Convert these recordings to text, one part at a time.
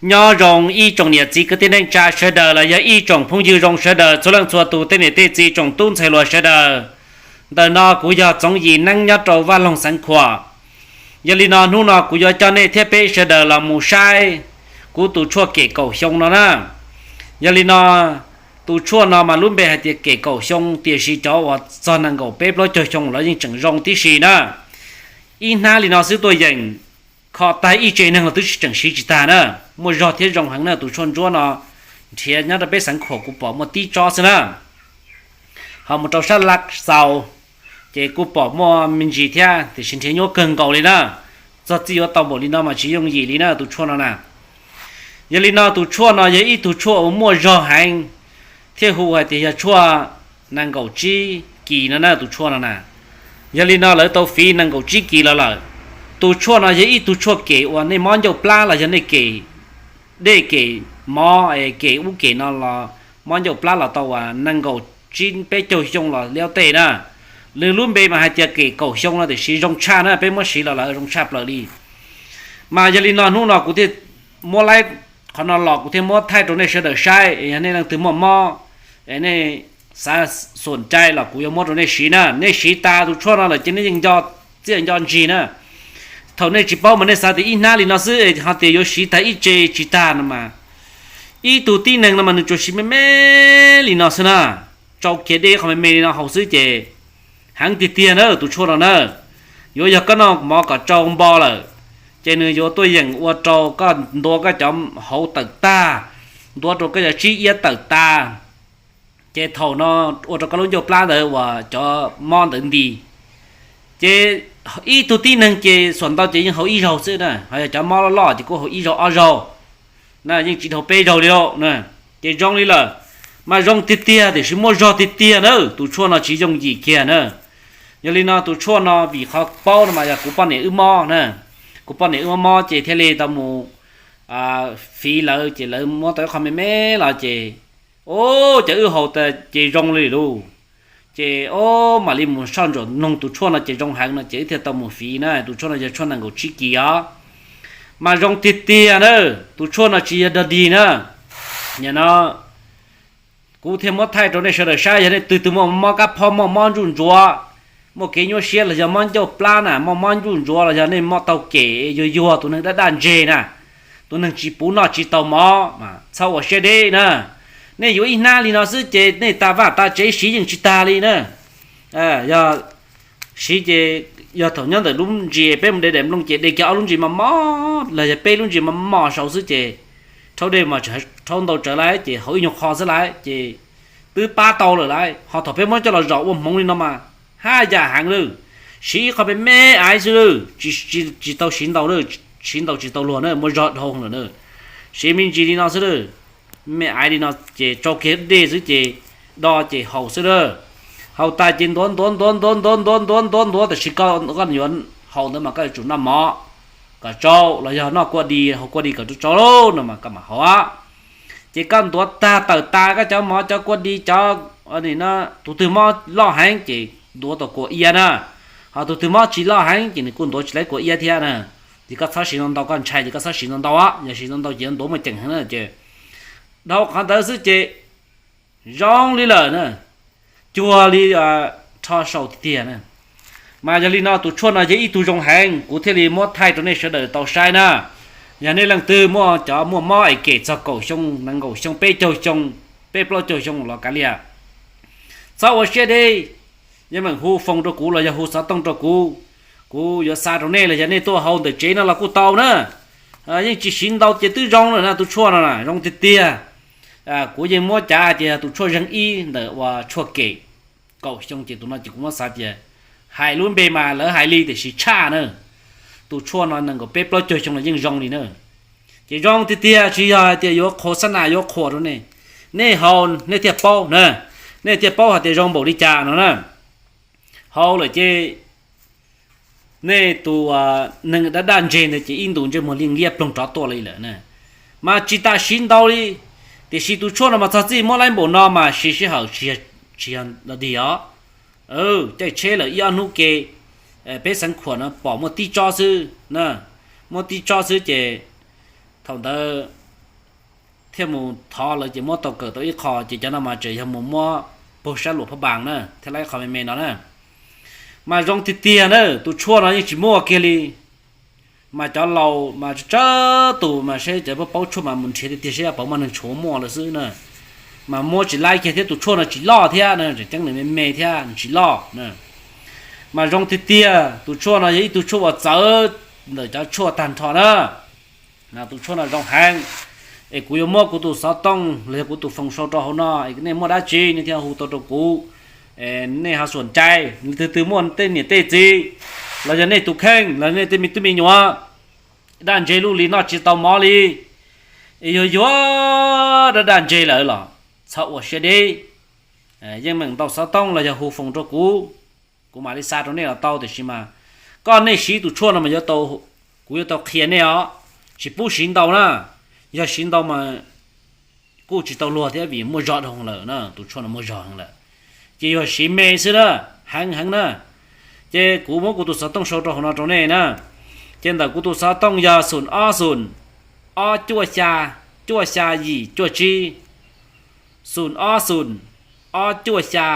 Nyob zoo ib tsoom niam txiv kwv tij neej tsa sawv daws los yog ib tsoom phooj ywg zoo sawv daws txhua leej txhua tus, tej niam tej txiv tsoom tub ntxhais hluas sawv daws. Ntawm no kuv yog Txoov Yim Neeb nyob rau Vaj Loog Xeev Khuam. Yog li no hnub no kuv yuav coj nej thiab peb sawv daws los mus saib kuv tus tshuaj kem kaum xyoo no na. Yog li no, tus tshuaj no mas lub npe hais tias kem kaum xyoo, tiam sis cov uas txog nees nkaum peb plaub caug xyoo los yeej tseem zoo tib si na. Ib hnab li no xwb tuaj yeem kho tag ib tse neeg los twb tsis tseem siv tsis tag na. Muaj zog thiab zoo heev na, tus tshuaj ntsuab no nrhiav nyob rau peb Xeev Khuam kuv pom muaj tib tsob xwb na. Ho mus rau sab Laj Xaus ces kuj pom muaj me ntsis thiab, tiam sis nrhiav nyuaj kawg nkaus li na. Txog txij yuav tau npaum li no mas tsis yooj yim li na tus tshuaj no na. Yog li no tus tshuaj no yog ib tug tshuaj uas muaj zog heev, thiaj hu hais tias yog tshuaj nees nkaum tsib kis no na tus tshuaj no na. Yog li no lawv tau fiv nees nkaum tsib kis los lawm. Tus tshuaj no yog ib tug tshuaj kem uas nej mob ncauj plab los yog nej kem dej kem mov es kem ub kem no los mob ncauj plab los tau uas nees nkaum tsib peb caug xyoo los liab tej na. Nws lub npe mas hais tias kem kaum xyoo no tiam sis zoo tshaj na, peb muab siv los lawm zoo tshaj plaws li. Mas yog li no hnub no kuv thiaj muab laib qhov no los kuv thiaj muab thaij rau nej sawv daws saib, yog nej leej twg muaj mob es nej xav xom cai los kuv yuav muab rau nej siv na. Nej siv tas tus tshuaj no lawm ces nej yeej nco txiaj nco ntsig na. Thaum nej tsis paub mas nej xav tias ib hnab li no xwb ho tias yuav siv tag ib tse tsis tag no mas, ib tug tib neeg no mas nws tsuas siv me me li no xwb na, tsau kiag dej qhov me me li no haus xwb ces heev tiag tiag na tus tshuaj no na. Yuav yog koj noj mov kom tsau npo lawm, ces nws yuav tuaj yeem ua rau koj ntuav koj cov hauv tawm tag, ntuav rau koj cov tsib iab tawm tas. Ces thaum no ua rau koj lub ncauj plab ntawd uas cov mob ntawd nti. Ces ib tug tib neeg ces xuam ntau ces yeej haus ib zaug xwb na, ho yog cov mob loj loj ces kuj haus ib zaug ob zaug na, yeej tsis dhau peb zaug li lauj. Ces zoo li lawm, mas zoo tiag tiag tiam sis muaj zog tiag tiag na, tus tshuaj no tsis yooj yim kiag na. Yog li no tus tshuaj no vim qhov paub no mas yog kuv poj niam wb mob na, kuv poj niam wb mob mob ces thiaj li tau mus fiv lawv ces lawv muab tau ib qho me me los ces, o, ces wb haus tas ces zoo li lauj. Ces o, mam li mus soj ntsuam noog tus tshuaj no ces zoo heev no ces wb thiaj tau mus fiv na, tus tshuaj no yog tshuaj nees nkaum tsib kis os. Mas zoo tiag tiag na, tus tshuaj no tsis yog dog dig na. Nim no kuv thiaj muab thaij rau nej sawv daws saib, yog nej twg twg muaj mob kab phob, muaj mob ntsuj ntsuav, muaj kev nyuaj siab los yog mob ncauj plab na, muaj mob ntsuj ntsuav los yog nej mob taug kev yuag yuag, tus neeg daj daj ntseg na, tus neeg tsis puv noj tsis tau mov, txhob ua siab deb na. Nej yuav ib hnab li no xwb ces nej tas vaj tas tsev siv yeej tsis tag li na. Yog siv ces yog thaum nyob ntawm lub ntsis peb mus de daim nplooj ces de kiag ob lub ntsis mos mos los yog peb lub ntsis mos mos saud xwb ces rhaub dej mas rhaub ntau tsawv lawm ces haus ib nyuag qho xwb lawm ces twb pab tau lawm lauj. Ho thaum peb muab coj los zom ua hmoov li no mas haj yam heev lawm. Siv ib qho me me aiv xwb lawm, tsis tau siv ntau lawm, siv ntau tsis tau luag na, muaj zog dhau lawm na. Siv me ntsis li no xwb lawm, me aiv li no ces tsau kiag dej xwb ces do ces haus xwb lawm. Haus tas ces ntuav ntuav ntuav ntuav ntuav ntuav ntuav ntuav ntuav, tab sis koj yuav haus ntawd mas koj yuav tsum noj mov kom tsau los yog noj kua dis, haus kua dis kom tsau tsau no mas koj mam haus. Ces koj ntuav tag tawm tas koj cov mov cov kua dis cov, tus twg mob loj heev ces ntuav tau kua iab na, ho tus twg mob tsis loj heev ces nws kuj ntuav tsis laib kua iab thiab na. Ces koj txhob siv ntau ntau, koj ntshai ces koj txhob siv ntau ntau, yog siv ntau ntau ces yuav ntuav muaj ceem heev na ces dhau qhov ntawd xwb ces zoo li lawm na, cuag li rho saum tiag tiag na. Mas yog li no tus tshuaj no yog ib tug zoo heev, kuv thiaj li muab thaij rau nej sawv daws tau saib na. Yog nej leej twg muaj cov muaj mob es kem txog kaum xyoo, nees nkaum xyoo, peb caug xyoo, peb plaub caug xyoo los kav liam, txhob ua siab deb, yeej meem hu foos rau kuv los yog hu xov tooj rau kuv, kuv yuav xa rau nej los yog nej tuaj haus ntawm tsev no los kuj tau na. Yeej tsis siv ntau ces twb zoo lawm na, tus tshuaj no zoo tiag tiag. Kuv yeej muab cav hais tias yog tus tshuaj zeeg ib ntawm uas tshuaj kem kaum xyoo ces tus no ces kuv muab xav tias hais lub npe mas lawv hais li tiam sis tshaj na. Tus tshuaj no nees nkaum peb plaub caug xyoo los yeej zoo li na. Ces zoo tiag tiag, tsis yog hais tias yuav qhuas xab nas yuav qhuas rau nej, nej haus nej thiaj paub na, nej thiaj paub hais tias zoo npaum li cas no na. Haus lawm ces nej tus neeg daj daj ntseg ntawd ces ib ntus ntsej muag liab liab ploog rov tuaj li lawm na. Mas tsis tas siv ntau li, tiam sis tus tshuaj no mas txog txij muab laib npaum no mas siv sij hawm tsis yog dig os. Caij tsheb lawm ib ob hnub ke, peb Xeev Khuam no pom muaj tib tsob xwb na, muaj tib tsob xwb ces thaum ntawd thiaj mus thov lawv ces muab tau kawm tau ib qho, ces cov no mas tseem yog mus muab puag sab luam phab npas na thiab lawv ib qho me me no na. Mas zoo tiag tiag na, tus tshuaj no yeej tsis muaj kiag li. Mas cov laus mas tsawg tus mas seb cov paub tshuaj mas mus nrhiav tiag tiag seb puas muaj neeg tshuav muaj lawm xwb na. Mas muab tsis laib kiag thiab tus tshuaj no tsis loj thiab na, tseem ceeb nws me me thiab nws tsis loj na. Mas zoo tiag tiag, tus tshuaj no yog ib tug tshuaj uas txawv ntawm cov tshuaj tag nrho na. Tus tshuaj no zoo heev, es kuv yuav muab kuv tus xov tooj los yog kuv tus foos sau rau hauv no, es nej muaj dab tsi nej thiaj hu tau rau kuv. Nej ho xuam cai, twg twg muaj tej niam tej txiv, los yog nej tus kheej los nej tej me tub me nyuam, daj ntseg luj li noj tsis tau mov li, es yuag yuag daj daj ntseg lawm los txhob ua siab deb. Yeej meem ntaus xov tooj los yog hu foos rau kuv, kuv mam li xa rau nej los tau, tiam sis mas koj nej siv tus tshuaj no mas yuav tau, kuv yuav tau qhia nej os, tsis pub siv ntau na. Yog siv ntau mas kuj tsis tau luag thiab vim muaj zog dhau lawm na, tus tshuaj no muaj zog heev lawm. Ces yog siv me xwb na, heev heev na. Ces kuv muab kuv tus xov tooj sau rau hauv no rau nej na. Ces ntawm kuv tus xov tooj yog xoom ob xoom, ob cuaj xya, cuaj xya yim cuaj tsib, xoom ob xoom, ob cuaj xya,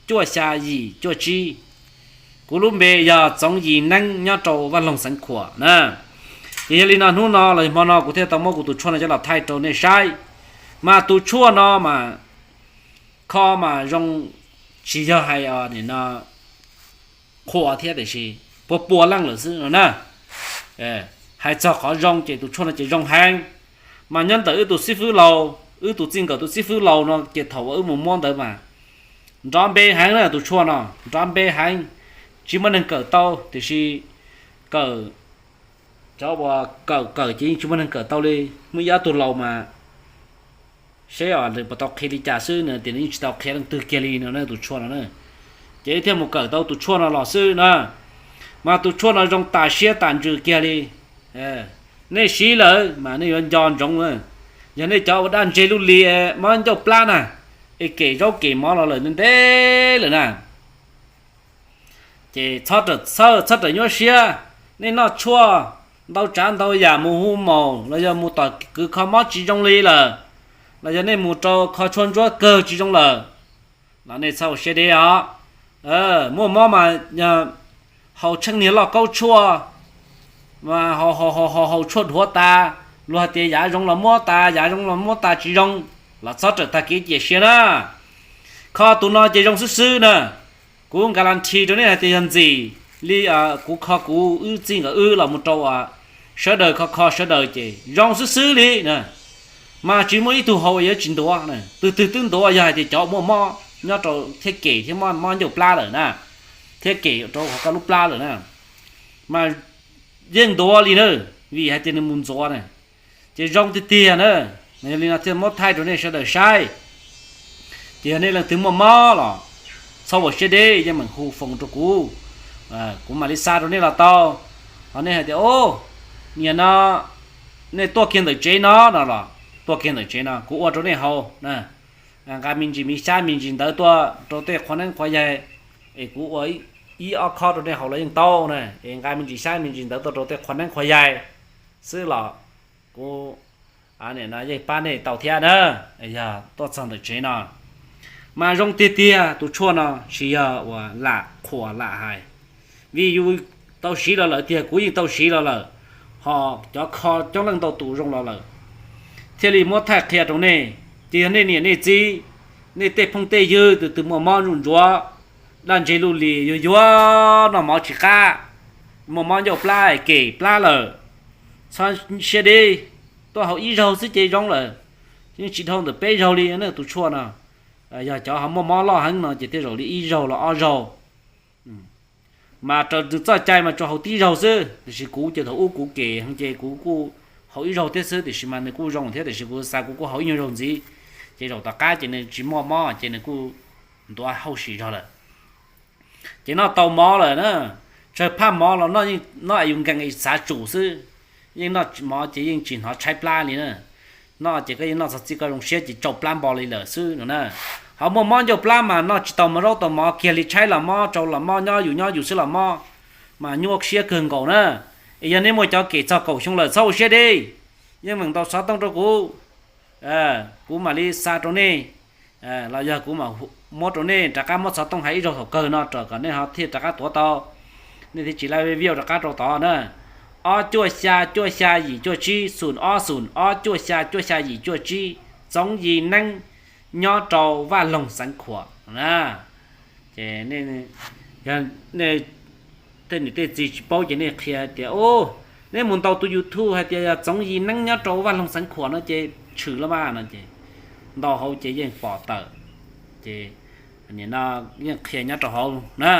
cuaj xya yim cuaj tsib. Kuv lub npe yog Txoov Yim Neeb nyob rau Vaj Loog Xeev Khuam na. Ces yog li no hnub no los hmo no kuv thiaj tau muab kuv tus tshuaj no coj los thaij rau nej saib. Mas tus tshuaj no mas kho mas zoo, tsis yog hais no qhuas thiab tiam sis puas puas leej lawm xwb no na. Hais txog qhov zoo ces tus tshuaj no ces zoo heev. Mas nyob ntawm wb tus xib fwb laus, wb tus txij nkawm tus xib fwb laus no ces thaum uas wb mus muab ntawd mas nrov npe heev na, tus tshuaj no nrov npe heev, tsis muaj neeg kawm tau, tiam sis kawm, cov uas kawm kawm ces yeej tsis muaj neeg kawm tau li. Muaj ib ob tug laus mas seb os nws puas tau qhia li cas xwb no, tias nws yeej tsis tau qhia leej twg kiag li no na tus tshuaj no na. Ces wb thiaj mus kawm tau tus tshuaj no los xwb na. Mas tus tshuaj no zoo tas siab tas ntsws kiag li. Nej siv lawm mas nej yuav nco ntsoov. Yog nej cov ua daj ntseg luj li, mob ncauj plab na, es kem zaub kem mov los lawm ntev ntev lawm na, ces txhob raws nyuaj siab. Nej noj tshuaj ntau tsav ntau yam mus hu maum los yog mus tom kwv kho mob tsis zoo li lawm, los yog nej mus rau kho tshuaj ntsuab kawg tsis zoo lawm, los nej txhob ua siab deb os. Muaj mob mas haus tsheej niag loj kaub tshuaj, mas haus haus haus haus tshuaj dhuav tas, luag hais tias yav zoo los muab tas, yav zoo los muab tas tsis zoo, los txhob raws tag kev cia siab na. Kho tus no ces zoo xwb xwb na. Kuv guarantee rau nej hais tias yog ntxim li kuv kho kuv wb txij nkawm wb los mus rau sawv daws kho kho sawv daws ces zoo xwb xwb li na. Mas tsis muaj ib tug haus yuav tsis ntuav, twg twg twb ntuav yog hais tias cov muaj mob nyob rau thiab kem thiab mob ncauj plab lawm na, thiab kem rau hauv koj lub plab lawm na, mas yeej ntuav li na, vim hais tias nws mus ntxuav na. Ces zoo tiag tiag na. Yog li no thiaj muab thaij rau nej sawv daws saib. Ces yog nej leej twg muaj mob los txhob ua siab deb, yeej meem hu foos rau kuv, kuv mam li xa rau nej los tau. Ho nej hais tias, o, niam no nej tuaj kiag ntawm tsev no no los tuaj kiag ntawm tsev no kuv ua rau nej haus na. Nqa me ntsis me xyab me ntsis ntawv tuaj rau tej qhua neeb qhua yaig, es kuv ua ib ob khob rau nej haus los yeej tau na. Es nqa me ntsis xyab me ntsis ntawv tuaj rau tej qhua neeb qhua yaig xwb los kuv yeej pab nej tau thiab na. Yog tuaj txog ntawm tsev no mas zoo tiag tiag, tus tshuaj no tsis yog uas lam qhuas lam hais, vim yus tau siv los lawm tiag, kuv yeej tau siv los lawm, ho cov kho coob leej ntau tus zoo los lawm, thiaj li muab thaij qhia rau nej. Ces yog nej niam nej txiv, nej tej phooj tej ywg tus twg muaj mob zuj ntsuav, daj ntseg luj li, yuag yuag noj mov tsis qab, muaj mob ncauj plab, kem plab lawm, txhob siab deb, tuaj haus ib zaug xwb ces zoo lawm. Yeej tsis dhau ntawm peb zaug li na tus tshuaj no. Yog cov ho muaj mob loj heev no ces tej zaum li ib zaug los ob zaug. Mas raws nws txoj cai mas tsuas haus tib zaug xwb, tiam sis kuv ces thaum ub kuv kem ces kuv kuj haus ib zaug thiab xwb, tiam sis mas nws kuj zoo thiab, tiam sis kuv xav kuv kuj haus ib nyuag zaug ntxiv, ces zaum tom qab ces nws tsis muaj mob ces nws kuj ntuav hauj sim zog lawm. Ces noj tau mov lawm na, tsawg phaj mov los noj, noj es yus nkees es xav tsum xwb. Yeej noj mov ces yeej tsis hnov tshaib plab li na. Noj ces koj yeej noj txog txij koj zoo siab ces tsau plab npo li lawm xwb no na. Ho muaj mob ncauj plab mas noj tsis tau mov zaub tau mov kiag li, tshaib los mob, tsau los mob, nyob yus nyob yus xwb los mob, mas nyuaj siab kawg nkaus na. Es yog nej muaj cov kem txog kaum xyoo lawm txhob ua siab deb, yeej meem ntaus xov tooj rau kuv. Kuv mam li xa rau nej, los yog kuv mam muab rau nej rov qab muab xov tooj hais ib zaug thaum kawg no kom nej ho thiaj rov qab tuav tau, nej thiaj tsis laj viau rov qab rau tod na. Ob cuaj xya cuaj xya yim cuaj tsib, xum ob xum ob cuaj xya cuaj xya yim cuaj tsib, Txoov Yi Neeb nyob rau Vaj Loog Xeev Khuam na. Ces tej niam tej txiv tsis paub ces nej qhia tias, u, nej mus ntaus tus YouTube hais tias yog Txoov Yi Neeb nyob rau Vaj Loog Xeev Khuam no ces tshwm los mas no ces ntau hauv ces yeej pom tawm, ces yeej qhia nyob rau hauv na.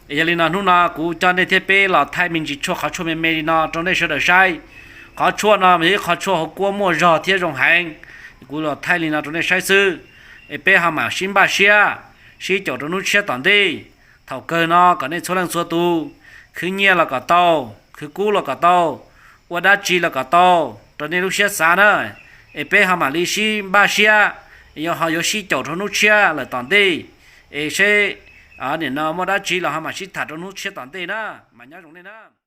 Yog li no hnub no kuv coj nej thiab peb los thaij me ntsis tshuaj qhov tshuaj me me li no rau nej sawv daws saib. Qhov tshuaj no mas yog ib qhov tshuaj hauv kuab muaj zog thiab zoo heev. Kuv los thaij li no rau nej saib xwb, es peb ho mam sib npaj siab, sib caum rau hnub tshiab tom ntej. Thaum kawg no kom nej txhua leej txhua tus khwv nyiaj los kom tau, khwv kub los kom tau, ua dab tsi los kom tau rau nej lub siab xav na. Es peb ho mam li sib npaj siab, ho yuav sib caum rau hnub tshiab lawm tom ntej. Es seb nim no muaj dab tsi los ho mam sib tham rau hnub tshiab tom ntej na. Mas nyob zoo nej na.